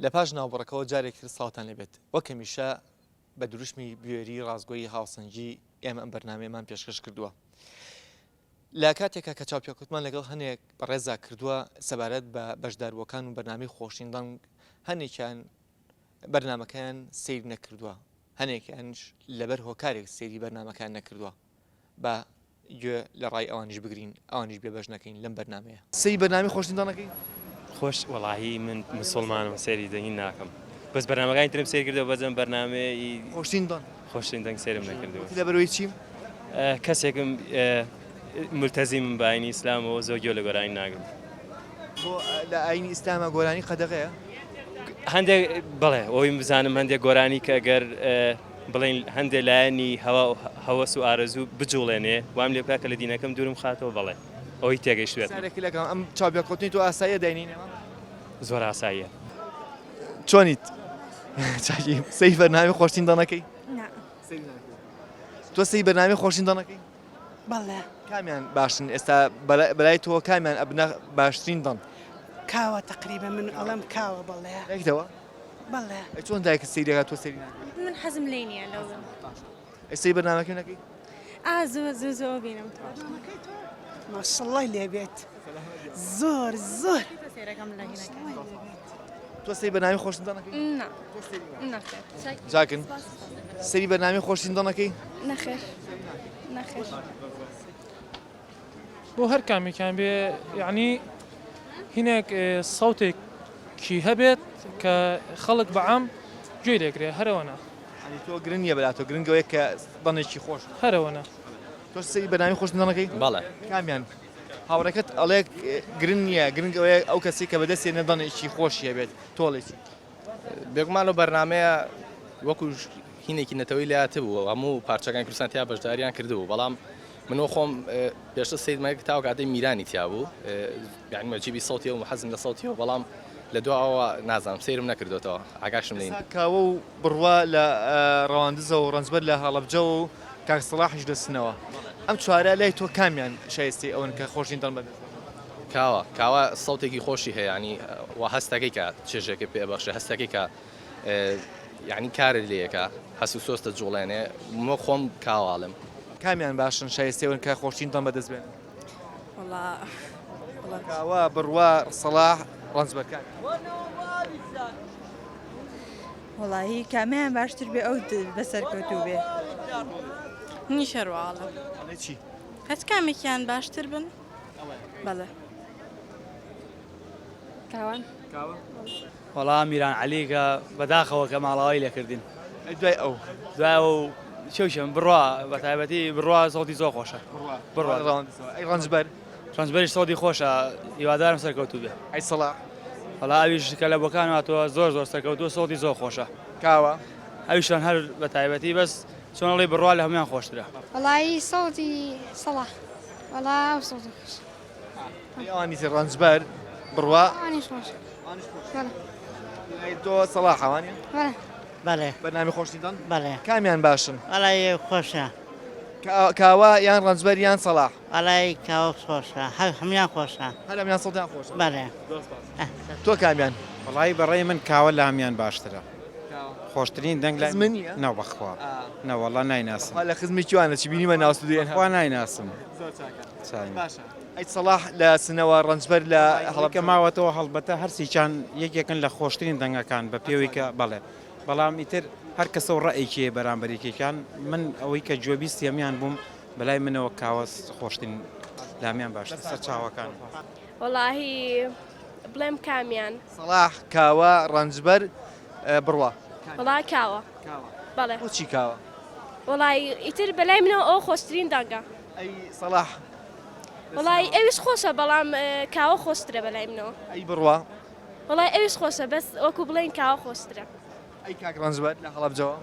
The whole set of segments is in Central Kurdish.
لە پاش ناوبڕەکەوە جارێکی تر سڵاوتان لێبێت. وەک هەمیشە بە دروشمی بوێری، ڕاستگۆیی، هاوسەنگی ئێمە ئەم بەرنامەیەمان پێشکەش کردووە. لە کاتێکا کە چاوپێکەوتمان لەگەڵ هەنێک بەڕێزا کردووە سەبارەت بە بەشداربووەکان و بەرنامەی خۆشترین دەنگ، هەنێکیان بەرنامەکەیان سەیر نەکردووە، هەنێکیانش لەبەر هۆکارێک سەیری بەرنامەکەیان نەکردووە. با گوێ لە ڕای ئەوانیش بگرین ئەوانیش بێبەش نەکەین لەم بەرنامەیە. سەیری بەرنامەی خۆشترین دەنگ ئەکەی؟ خۆش وەڵاهی من مسوڵمانم سەیری دەنگی ناکەم بەس بەرنامەکانی ترم سەیر کردەوە بەس ئەم بەرنامەیە ئی خۆشترین دەنگ خۆشترین دەنگ سەیرم نەکردووە. وتی لەبەرئەوەی چی؟ کەسێکم مولتەزیمم بە ئاینی ئیسلامەوە زۆر گوێ لە گۆرانی ناگرم. بۆ لە ئاینی ئیسلاما گۆرانی قەدەغەیە؟ هەندێک بەڵێ ئەوەی بزانم هەندێک گۆرانی کە گەر بڵێین هەندێ لایەنی هەوا و هەوەس و ئارەزوو بجوڵێنێ وام لێ بکا کە لە دینەکەم دوورم خاتەوە بەڵێ ئەوەی تێگەیشتوێتم. پرسیارێک لەکەم ئەم چاوپێکەوتنەی تۆ ئاساییە داینین ئێمە؟ زۆر ئاساییە. چۆنیت؟ چاکی سەیری بەرنامەی خۆشترین دەنەکەی؟ نا. سەیری ناکەی. تۆ سەیری بەرنامەی خۆشترین دەنەکەی؟ بەڵێ. کامیان باشن ئێستا بەلای تۆ کامیان ئەبنە باشترین دەنگ؟ کاوە تەقریبە من ئەڵێم کاوە بەڵێ. دایکتەوە؟ بەڵێ. ئەی چۆن دایکت سەیری ئەکات تۆ سەیری ناکەی؟ من حەزم لێی نییە لەو. ئەی سەیری بەرنامەکەی نەکەی؟ ئا زۆر زۆر زۆر بینم تۆ. بەرنامەکەی تۆ ماشەڵڵای لێ بێت زۆر زۆر. سەیرەکەم لە هینەکە. تۆ سەیری بەرنامەی خۆشترین دەنگ ئەکەی؟ نا نەخێر. جاکن سەیری بەرنامەی خۆشترین دەنگ ئەکەی؟ نەخێر نەخێر. بۆ هەر کامێکیان بێ یەعنی هینێک سەوتێکی هەبێت کە خەڵک بە عام گوێی لێگرێ هەرەوەنە. یانی تۆ گرنگ نییە بەلا تۆ گرنگ ئەوەیە کە دەنگێکی خۆش. هەرەوەنە. تۆ سەیری بەرنامەی خۆش دەنگەکەی؟ بەڵێ. کامیان؟ هاوڕێکەت ئەڵێ گرنگ نییە گرنگ ئەوەیە ئەو کەسەی کە بەدەستی دێنێ دەنگێکی خۆشی هەبێت تۆ ئەڵێی چی؟ بێگومان ئەو بەرنامەیە وەکو هینێکی نەتەوەی لاتبوو هەموو پارچەکانی کوردستان تیا بەشداریان کردبوو بەڵام من وە خۆم پێشتر سید مەک تاو کاتەی میرانی تیا بوو یعنی مەجیبی سەوتی و حەزم لە سەوتیەوە بەڵام لە دواوە نازانم سەیرم نەکردوێتەوە ئاگاشم لێ کاوە و بڕوا لە ڕەواندزەوە و ڕەنجبەر لە هەڵەبجەوە و کاک سەڵاحیش لە سنەوە ئەم چوارە لای تۆ کامیان شایستەی ئەوەن کە خۆشترین دەنگ بەدەست بێنن؟ کاوە کاوە سەوتێکی خۆشی هەیە ینی وا هەستەکەی کە چێژێکی پێ بەخشێ هەستەکەی کە یعنی کارت لێیەکە هەست و سۆستە جوڵێنێ مۆ خۆم کاواڵم. کامیان باشن شایستەی ئەوەن کە خۆشترین دەنگ بەدەست بێنن؟ وەڵا وەڵا کاوە بڕوا سەڵاح ڕەنجبەر کامیان؟ وەڵاهی کامیان باشتر بێ ئەو بەسەرکەوتوو بێ. منیش هەر وا ئەڵێم. ئەڵێ چی؟ هەچ کامێکیان باشتر بن بەڵێ. کاوان. کاوە؟ وەڵا میران عەلی کە بەداخەوە کە ماڵاوای لێ کردین. ئەی دوای ئەو؟ دوای ئەو چێوشم بڕوا بە تایبەتی بڕوا سەوتی زۆر خۆشە. بڕوا. بڕوا. ئەی ڕەنجبەر؟ ڕەنجبەریش سەوتی خۆشە هیوادارم سەرکەوتوو بێ. ئەی سەڵاح؟ وەڵا ئەویش کە لە بۆکان هاتووە زۆر زۆر سەرکەوتووە سەوتی زۆر خۆشە. کاوە؟ ئەویشان هەر بە تایبەتی بەس چۆن ئەڵێی بڕوا لە هەموویان خۆشترە. وەڵایی سەوتی سەڵاح وەڵا ئەو سەوتی خۆشە. ئەی ئەوانی تر ڕەنجبەر بڕوا؟ ئەوانیش خۆشە. ئەوانیش خۆشە. بەڵێ. ئەی تۆ سەڵاحە وانیە؟ بەڵێ. بەڵێ. بەرنامەی خۆشترین دەنگ؟ بەڵێ. کامیان باشن؟ وەڵایی خۆشە. کاوە یان ڕەنجبەر یان سەڵاح؟ وەڵایی کاوە خۆشە هەر هەموویان خۆشە. هەر هەموویان سەوتیان خۆشە. بەڵێ. زۆر سپاس. تۆ کامیان؟ وەڵایی بەڕەی من کاوە لە هەموویان باشترە. خۆشترین دەنگ لای خزمت نییە؟ نا بەخوا نەوەڵا نایناسم. بەخوا لە خزمی کوانە چی بینیمە ناو ستودیۆی ئێن بەخوا نایناسم. زۆر چاکە. باشە ئەی سەڵاح لە سنەوە ڕەنجبەر لە هەڵەبجەوە؟ کە ماوەتەوە هەڵبەتە هەرسیکیان یەکێکن لە خۆشترین دەنگەکان بە پێوەی کە بەڵێ بەڵام ئیتر هەر کەسە و ڕەئێکی هەیە بەرامبەر یەکێکیان من ئەوەی کە گوێبیستی هەموان بووم بەلای منەوە کاوە خۆشترین لامیان باشتر سەرچاوەکان. وەڵاهی بڵێم کامیان؟ سەڵاح، کاوە، ڕەنجبەر، بڕوا. وەڵا کاوە. بەڵێ. بۆچی کاوە؟ وەڵای ئیتر بەلای منەوە ئەوە خۆشترین دەنگە. ئەی سەڵاح؟ وەڵای ئەویش خۆشە بەڵام کاوە خۆشترە بەلای منەوە. ئەی بڕوا؟ وەڵای ئەویش خۆشە بەس وەکو بڵێین کاوە خۆشترە. ئەی کاک ڕەنجبەر لە هەڵەبجەوە؟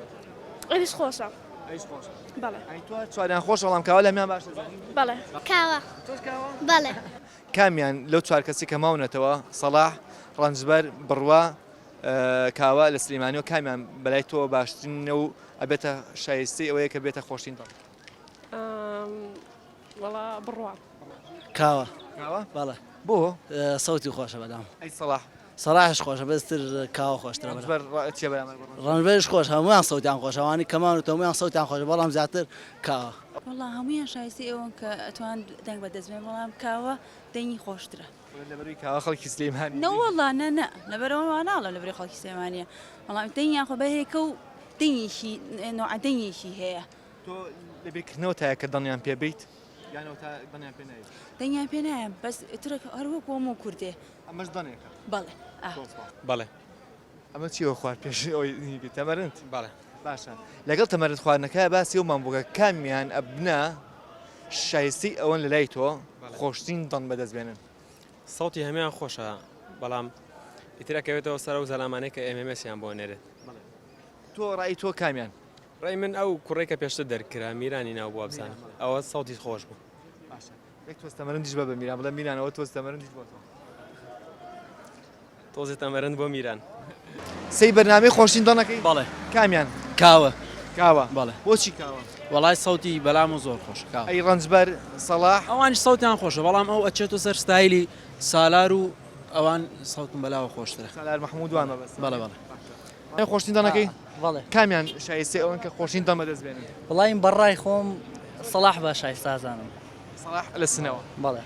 ئەویش خۆشە. ئەویش خۆشە. بەڵێ. ئەی تۆ چواریان خۆشە بەڵام کاوە لە هەموان باشتر زانی؟ بەڵێ. کاوە. تۆش کاوە؟ بەڵێ. کامیان لەو چوار کەسی کە ماونەتەوە، سەڵاح، ڕەنجبەر، بڕوا، کاوە لە سلێمانیەوە کامیان بەلای تۆوە باشترینە و ئەبێتە شایستەی ئەوەیە کە بێتە خۆشترین دەنگ؟ وەڵا بڕوا. کاوە. کاوە؟ بەڵێ. بۆ؟ سەوتی خۆشە بەلام. ئەی سەڵاح؟ سەڵاحیش خۆشە بەس تر کاوە خۆشترە. ڕەنجبەر ڕایت چیە بەرامبەر بە ڕەنجبەر؟ ڕەنجبەریش خۆشە هەموویان سەوتیان خۆشە ئەوانەی کەمان و هەموویان سەوتیان خۆشە بەڵام زیاتر کاوە. وەڵا هەموویان شایستەی ئەوەن کە ئەتوان دەنگ بەدەست بێن بەڵام کاوە دەنگی خۆشترە. لەبەروی کاوە خەڵکی سلێمانی نەوەڵا نە نە لەبەرەوە وا ناڵێم لەبەری خەڵکی سلێمانیە بەڵام دەنگیان خۆ بەهێکە و دەنگێکی نوعە دەنگێکی هەیە. تۆ لە بیرکردنەوە تایە کە دەنگیان پێ بیت یان ئەوەتا دەنگیان پێ نایەی؟ دەنگیان پێ نایەم بەس ئیتر هەر وەکو هەموو کوردێ. ئەمەش دەنگێکە؟ بەڵێ ئا. زۆر سوپاس. بەڵێ. ئەمە چییە خوارد پێش ئەوەی تەمەرنت؟ بەڵێ. باشە لەگەڵ تەمەرنت خواردنەکە باسی ئەومان بوو کە کامیان ئەبنە شایستەی ئەوەن لەلای تۆ خۆشترین دەنگ بەدەست بێنن؟ سەوتی هەموان خۆشە بەڵام ئیتر ئەکەوێتەوە سەر ئەو زەلامانەی کە MMS یان بۆ ئەنێرێت. تۆ ڕای تۆ کامیان؟ ڕای من ئەو کوڕەی کە پێشتر دەرکرا میرانی ناو بوو وابزانم ئەوە سەوتی خۆش بوو. باشە یەک تۆز تەمەرندیش بە بە میران بڵێ میران ئەوە تۆز تەمەرندیش بۆ تۆ. تۆزێ تەمەرند بۆ میران. سەی بەرنامەی خۆشترین دەنەکەی؟ بەڵێ. کامیان؟ کاوە. کاوە. بەڵێ. بۆچی کاوە؟ وەڵای سەوتی بەلام و زۆر خۆشە کاوە. ئەی ڕەنجبەر سەڵاح؟ ئەوانیش سەوتیان خۆشە بەڵام ئەو ئەچێتە سەر ستایلی سالار و ئەوان سەوتم بەلاوە خۆشترە. سالار مەحمود وان مەبەستە. بەڵێ بەڵێ. باشە خۆشترین دەنەکەی؟ بەڵێ. کامیان شایستەی ئەوەن کە خۆشترین دەنگ بەدەست بێنن؟ وەڵای من بەڕای خۆم سەڵاح بە شایستە ئەزانم. سەڵاح لە سنەوە؟ بەڵێ.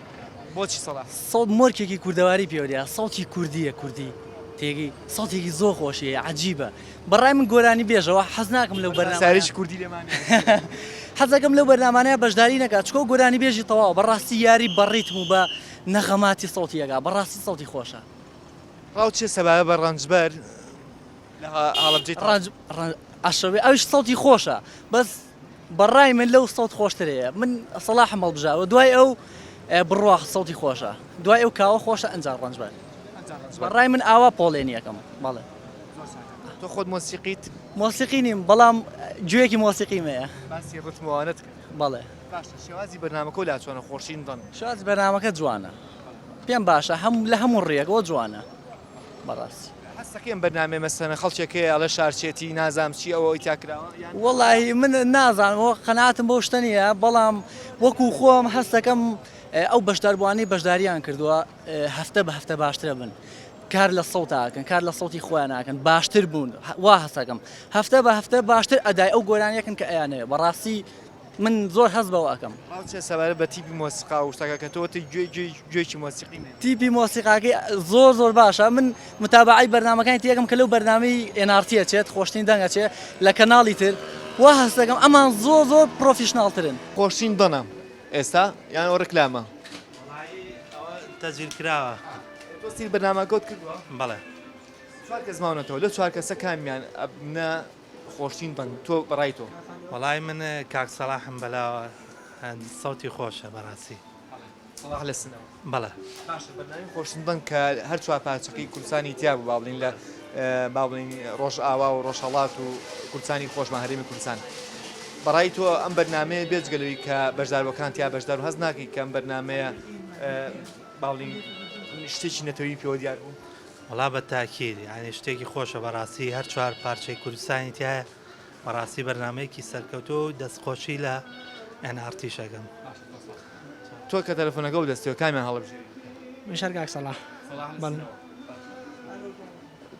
بۆچی سەڵاح؟ سەوت مۆرکێکی کوردەواری پێوە دیارە سەوتی کوردیە کوردی تێگەی سەوتێکی زۆر خۆشی هەیە عەجیبە بەڕای من گۆرانی بێژەوە حەز ناکەم لەو بەرنامانە ساریش کوردی لێمان حەز دەکەم لەو بەرنامانەیە بەشداری نەکات چکۆ گۆرانی بێژی تەواو بەڕاستی یاری بە ڕیتم و بە نەغەماتی سەوتی ئەکا بەڕاستی سەوتی خۆشە. ڕاو چیە سەبارەت بە ڕەنجبەر لە هەڵەبجەی ڕەنج ڕەنج ئەشەوێ ئەویش سەوتی خۆشە بەس بەڕای من لەو سەوت خۆشتر هەیە من سەڵاحم هەڵبژاردوە دوای ئەو بڕوا سەوتی خۆشە دوای ئەو کاوە خۆشە ئەنجا ڕەنجبەر بەڕای من ئاوا پۆڵێنی ئەکەم بەڵێ. تۆ خۆت مۆسیقیت؟ مۆسیقی نیم بەڵام گوێیەکی مۆسیقیم هەیە. باسی ڕتم و ئەوانەت کرد. بەڵێ. باشە شێوازی بەرنامەکەو لا چۆنە خۆشین دەنگ؟ شێوازی بەرنامەکە جوانە پێم باشە هەم لە هەموو ڕویەکەوە جوانە بەڕاستی. هەست دەکەی ئەم بەرنامەیە مەسەلەن خەڵکێک هەیە ئەڵێ شارچێتی نازانم چی ئەوە ئەوی تیا کراوە یان. وەڵاهی من نازانم ئەوە قەناعەتم بەو شتە نییە بەڵام وەکو خۆم هەست دەکەم ئەو بەشداربووانەی بەشداریان کردووە هەفتە بە هەفتە باشترە بن کار لە سەوتا ئەکەن کار لە سەوتی خۆیان ئەکەن باشتر بوون وا هەست دەکەم هەفتە بە هەفتە باشتر ئەدای ئەو گۆرانیەکن کە ئەیانەوێ بەڕاستی من زۆر هەست بەوە ئەکەم. ڕاو چیە سەبارەت بە تیپی مۆسیقا و شتەکە کە تۆ وتت گوێ گوێی گوێکی مۆسیقیم هەیە؟ تیپی مۆسیقاکەی زۆر زۆر باشە من متابەعەی بەرنامەکانی تی ئەکەم کە لەو بەرنامەی NRT ئەچێت خۆشترین دەنگ ئەچێ لە کەناڵی تر وا هەست دەکەم ئەمان زۆر زۆر professional ترن. خۆشترین دەنگە ئێستا یان ئەوە ڕیکلامە؟ وەڵایی ئەوە تەسجیل کراوە. تۆ سیر بەرنامەکەوت کردووە؟ بەڵێ. چوار کەس ماونەتەوە لەو چوار کەسە کامیان ئەبنە خۆشترین دەنگ تۆ بەڕای تۆ؟ وەڵای من کاک سەڵاحم بەلاوە سەوتی خۆشە بەڕاستی. سەڵاح لە سنەوە؟ بەڵێ. باشە بەرنامەی خۆشترین دەنگ کە هەر چوار پارچەکەی کوردستانی تیا بوو با بڵێین لە با بڵێین ڕۆژئاوا و ڕۆژهەڵات و کوردستانی خۆشمان هەرێمی کوردستان بەڕای تۆ ئەم بەرنامەیە بێجگە لەوەی کە بەشداربووەکان تیا بەشدار بوون هەست ناکەی کە ئەم بەرنامەیە با بڵێین شتێکی نەتەوەیی پێوە دیار بوو؟ وەڵا بە تاکید یانی شتێکی خۆشە بەڕاستی هەر چوار پارچەی کوردستانی تایە بەڕاستی بەرنمەیەکی سەرکەوتووە و دەستخۆشی لە NRT شەکەم. تۆ کە تەلەفۆنەکە و دەستەوە کامیان هەڵبژێری؟ من شار کاک سەڵاح. بەڵێ.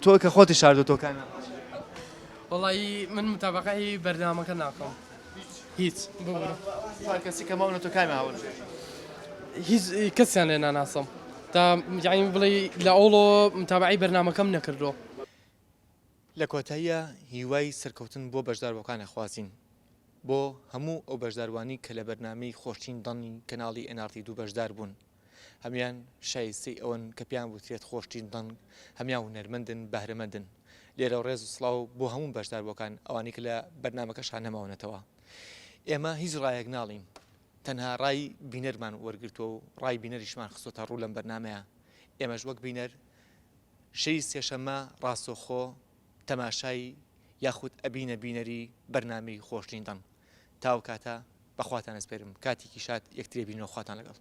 تۆ کە خۆتی شاردووە تۆ کامیان هەڵبژێری؟ وەڵایی من متابەقەی بەرنامەکە ناکەم هیچ ببورە. چوار کەسی کە ماونە تۆ کامیان هەڵبژێری؟ هیچ کەسیان لێ ناناسم تا یانی بڵێی لە ئەوڵەوە متابەعەی بەرنامەکەم نەکردووە. لە کۆتاییا هیوای سەرکەوتن بۆ بەشداربووەکان ئەخوازین بۆ هەموو ئەو بەشداربووانەی کە لە بەرنامەی خۆشترین دەنگی کەناڵی NRT دوو بەشدار بوون هەموویان شایستەی ئەوەن کە پێیان بوترێت خۆشترین دەنگ هەموویان هونەرمەندن بەهرەمەندن لێرەوە ڕێز و سڵاو بۆ هەموو بەشداربووەکان ئەوانەی کە لە بەرنامەکەشا نەماونەتەوە ئێمە هیچ ڕایەک ناڵین تەنها ڕای بینەرمان وەرگرتووە و ڕای بینەریشمان خستۆتە ڕوو لەم بەرنامەیە ئێمەش وەک بینەر شەوی سێشەممە ڕاستەوخۆ تەماشای یاخود ئەبینە بینەری بەرنامەی خۆشترین دەنگ. تا ئەو کاتە بە خواتان ئەسپێرم کاتێکی شاد یەکتری ئەبینەوە خواتان لەگەڵ.